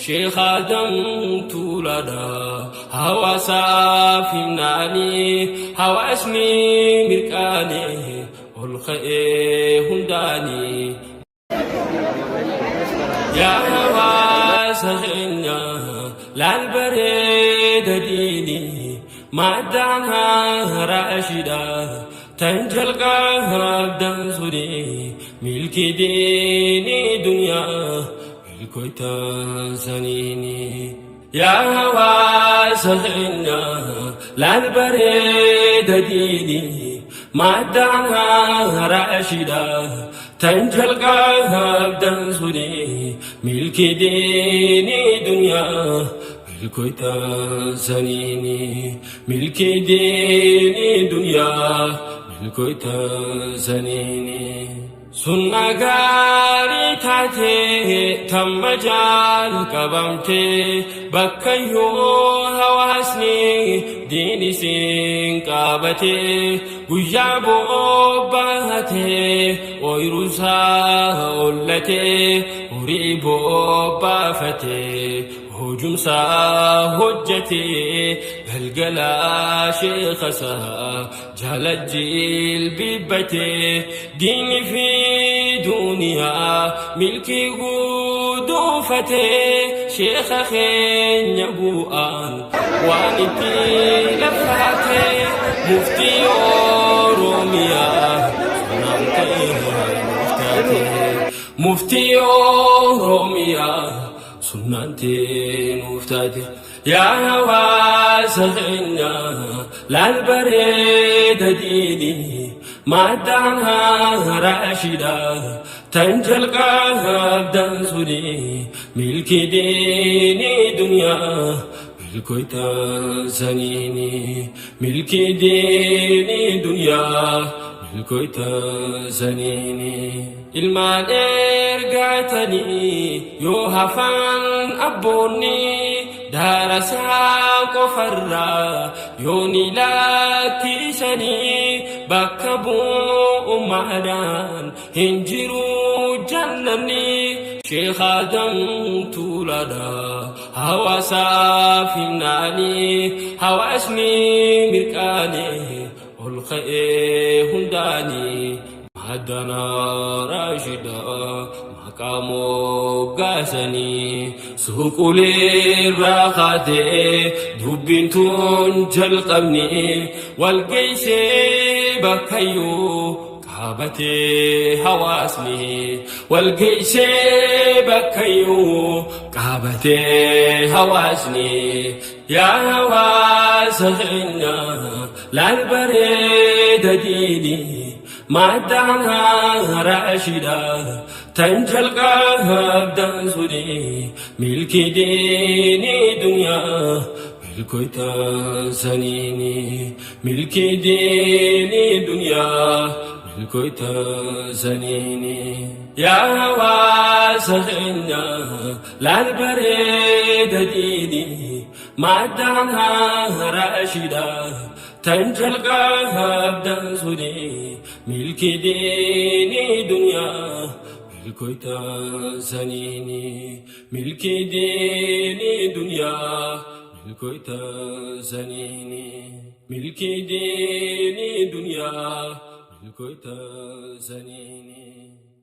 Sheekh Adam Tuulaadha hawaasaaf himnaanii hawaasni mirqaane ol ka'ee hundaanii. Yaa hawaasa keenya laal bareeda diini maddaan raashida tan jalqabdan suni milki diini duniyaa milkoytan saniini. Yaa hawaasa keenya laal bareeda diini maddaan raashida tan jalqabdan suni milki diini duniyaa milkoytan saniini milki diini duniyaa milkoytan saniini. Sunna gaarii taatee tamma jalqabamtee bakkayyuu hawaasni diin isiin qabatee guyyaa bobbaatee ooyiruusaa ollatee horii bobbaafatee hojumsaa hojjetee galgala sheekasaa jala jilbibbatee diinni fi duniyaa milkii guduunfatee sheeka keenya bu'aan waan itti lafaatee muftii Oromiyaa sunnaan ta'e nuuf taate muftii Oromiyaa sunnaan ta'e nuuf taate. Yaa hawaasa keenya laal bareeda diini maddaan raashida tan jalqabdan suni milki diini duniyaa milkoytan saniini milki diini duniyaa milkoytan saniini. Ilmaan ergatanii yoo hafan abboonni daarasaa qofarraa yoo ni lakkisanii bakka bu'ummaadhaan hin jiru jannanni. Sheekh Adam Tuulaadha hawaasaaf himnaanii hawaasni mirqaane ol ka'ee hundaanii maddana raashida maqaa moggaasanii suuqulee irraa kaatee dubbiin tun jalqabni walgeessee bakkayyuu qaabatee hawaasni walgeessee bakkayyuu qaabatee hawaasni. Yaa hawaasa keenya laal bareeda diini maddaan raashida tan jalqabdan suni milki diini duniyaa milkoytan saniini milki diini duniyaa milkoytan saniini. Yaa hawaasa keenya laal bareeda diini maddaan raashida tan jalqabdan suni milki diini duniyaa milkoytan saniini milki diini duniyaa milkoytan saniini milki diini duniyaa milkoytan saniini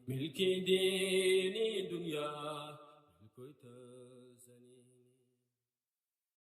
milki diini duniyaa.